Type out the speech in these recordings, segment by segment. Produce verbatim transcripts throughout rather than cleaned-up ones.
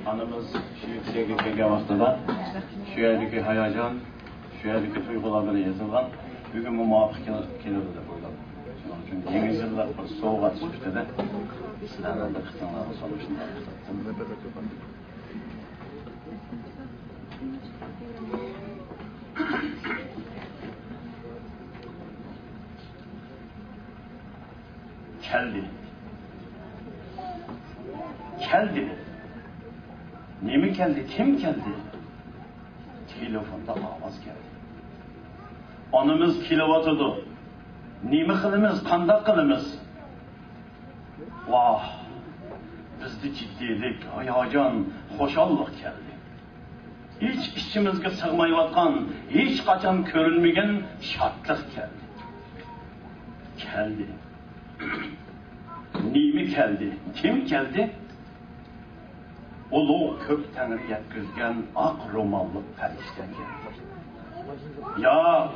ئانىمىز شۇ يەرگە كەلگەن ۋاقتىدا شۇ يەردىكى ھاياجان، شۇ يەردىكى تۇيغۇلار بىلەن يېزىلغان، بۈگۈنمۇ مۇۋاپىق كېلىدۇ دەپ ئويلاپ. شۇنىڭ ئۈچۈن يېڭى يىللىق بىر سوۋغات سۈپىتىدە سىلەرنىڭ دىققىتىڭلارغا سۇنۇشنى تەكلىپ قىلدىم. كەلدى. كەلدى. نېمە كەلدى؟ كىم كەلدى؟ تېلېفوندا ئاۋاز كەلدى. ئانىمىز كېلىۋاتىدۇ. نېمە قىلىمىز؟ قانداق قىلىمىز؟ ۋاھ، بىزدە جىددىيلىك، ھاياجان، خۇشاللىق كەلدى. ھېچ ئىچىمىزگە سىغمايۋاتقان، ھېچقاچان كۆرۈلمىگەن شادلىق كەلدى. كەلدى. نېمە كەلدى؟ كىم كەلدى؟ ئۇلۇغ كۆك تەڭرى يەتكۈزگەن ئاق روماللىق پەرىشتە كەلدى. ياق،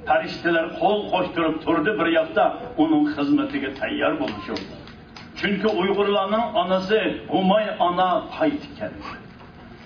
پەرىشتىلەر قول قوشتۇرۇپ تۇردى بىر ياقتا، ئۇنىڭ خىزمىتىگە تەييار بولۇشۇپ. چۈنكى ئۇيغۇرلارنىڭ ئانىسى ھۇماي ئانا قايتىپ كەلدى.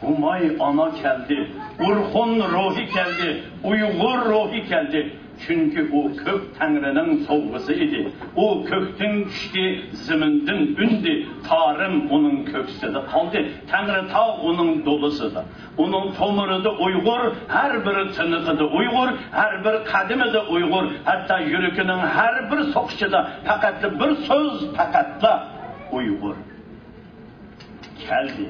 ھۇماي ئانا كەلدى، ئورخۇن روھى كەلدى، ئۇيغۇر روھى كەلدى. چۈنكى ئۇ كۆك تەڭرىنىڭ سوۋغىسى ئىدى. ئۇ كۆكتىن چۈشتى، زېمىندىن ئۈندى، تارىم ئۇنىڭ كۆكسىدە قالدى، تەڭرىتاغ ئۇنىڭ دولىسىدا. ئۇنىڭ تومۇرىدا ئۇيغۇر، ھەر بىر تىنىقىدا ئۇيغۇر، ھەر بىر قەدىمىدە ئۇيغۇر، ھەتتا يۈرىكىنىڭ ھەر بىر سوقۇشىدا پەقەتلا بىر سۆز، پەقەتلا ئۇيغۇر. كەلدى.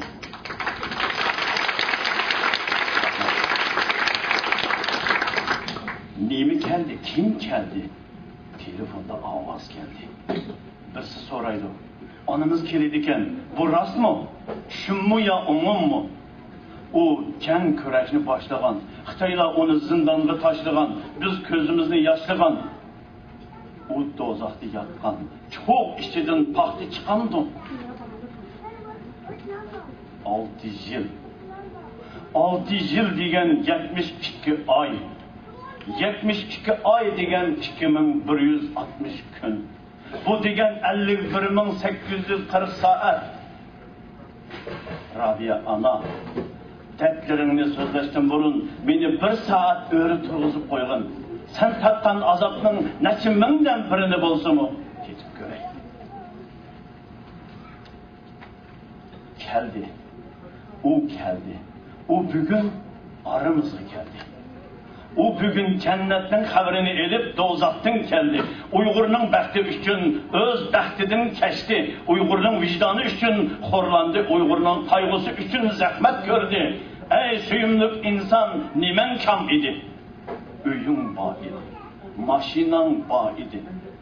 نېمە كەلدى؟ كىم كەلدى؟ تېلېفوندا ئاۋاز كەلدى. بىرسى سورايدۇ، ئانىمىز كېلىدىكەن، بۇ راستمۇ؟ چۈشۈممۇ يا ئوڭۇممۇ؟ ئۇ جەڭ كۈرەشنى باشلىغان، خىتايلار ئۇنى زىندانغا تاشلىغان، بىز كۆزىمىزنى ياشلىغان. ئۇ دوزاختا ياتقان، چوغ ئىچىدىن پاختا چىقامدۇ؟ ئالتە يىل. ئالتە يىل دېگەن يەتمىش ئىككى ئاي. يەتمىش ئىككى ئاي دېگەن ئىككى مىڭ بىر يۈز ئاتمىش كۈن. بۇ دېگەن ئەللىك بىر مىڭ سەككىز يۈز قىرىق سائەت. رابىيە ئانا، دەردلىرىڭنى سۆزلەشتىن بۇرۇن مېنى بىر سائەت ئۆرە تۇرغۇزۇپ قويغىن. سەن تارتقان ئازابنىڭ نەچچە مىڭدىن بىرىنى بولسىمۇ كېچىپ كۆرەي. كەلدى. ئۇ كەلدى. ئۇ بۈگۈن ئارىمىزغا كەلدى. ئۇ بۈگۈن جەننەتنىڭ خەۋىرىنى ئېلىپ، دوزاختىن كەلدى. ئۇيغۇرنىڭ بەختى ئۈچۈن ئۆز بەختىدىن كەچتى. ئۇيغۇرنىڭ ۋىجدانى ئۈچۈن خورلاندى. ئۇيغۇرنىڭ قايغۇسى ئۈچۈن زەھمەت كۆردى. ئەي سۆيۈملۈك ئىنسان، نېمەڭ كام ئىدى؟ ئۆيۈڭ بار ئىدى، ماشىناڭ بار ئىدى،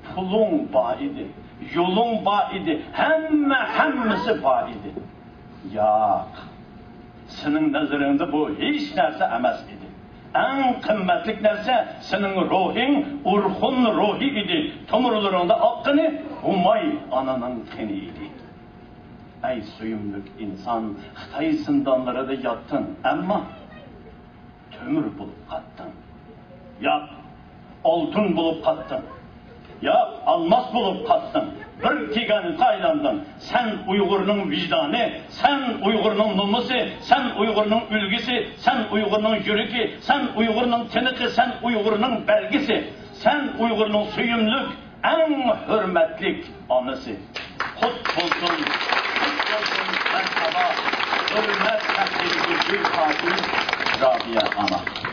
پۇلۇڭ بار ئىدى، يولۇڭ بار ئىدى، ھەممە، ھەممىسى بار ئىدى. ياق، سېنىڭ نەزىرىڭدە بۇ ھېچ نەرسە ئەمەس ئىدى. ئەڭ قىممەتلىك نەرسە سېنىڭ روھىڭ، ئورخۇن روھى ئىدى. تومۇرلىرىڭدا ئاققىنى ھۇماي ئانىنىڭ قېنى ئىدى. ئەي سۆيۈملۈك ئىنسان، خىتاي زىندانلىرىدا ياتتىڭ، ئەمما تۆمۈر بولۇپ قاتتىڭ. ياق، ئالتۇن بولۇپ قاتتىڭ. ياق، ئالماس بولۇپ قاتتىڭ. بىر گىگانتقا ئايلاندىڭ. سەن ئۇيغۇرنىڭ ۋىجدانى، سەن ئۇيغۇرنىڭ نومۇسى، سەن ئۇيغۇرنىڭ ئۈلگىسى، سەن ئۇيغۇرنىڭ يۈرىكى، سەن ئۇيغۇرنىڭ تىنىقى، سەن ئۇيغۇرنىڭ بەلگىسى، سەن ئۇيغۇرنىڭ سۆيۈملۈك، ئەڭ ھۆرمەتلىك ئانىسى. قۇت بولسۇن، قۇت بولسۇن، مەرھابا، ھۆرمەت ھەققىدىكى گۈل خاتىن رابىيە ئانا.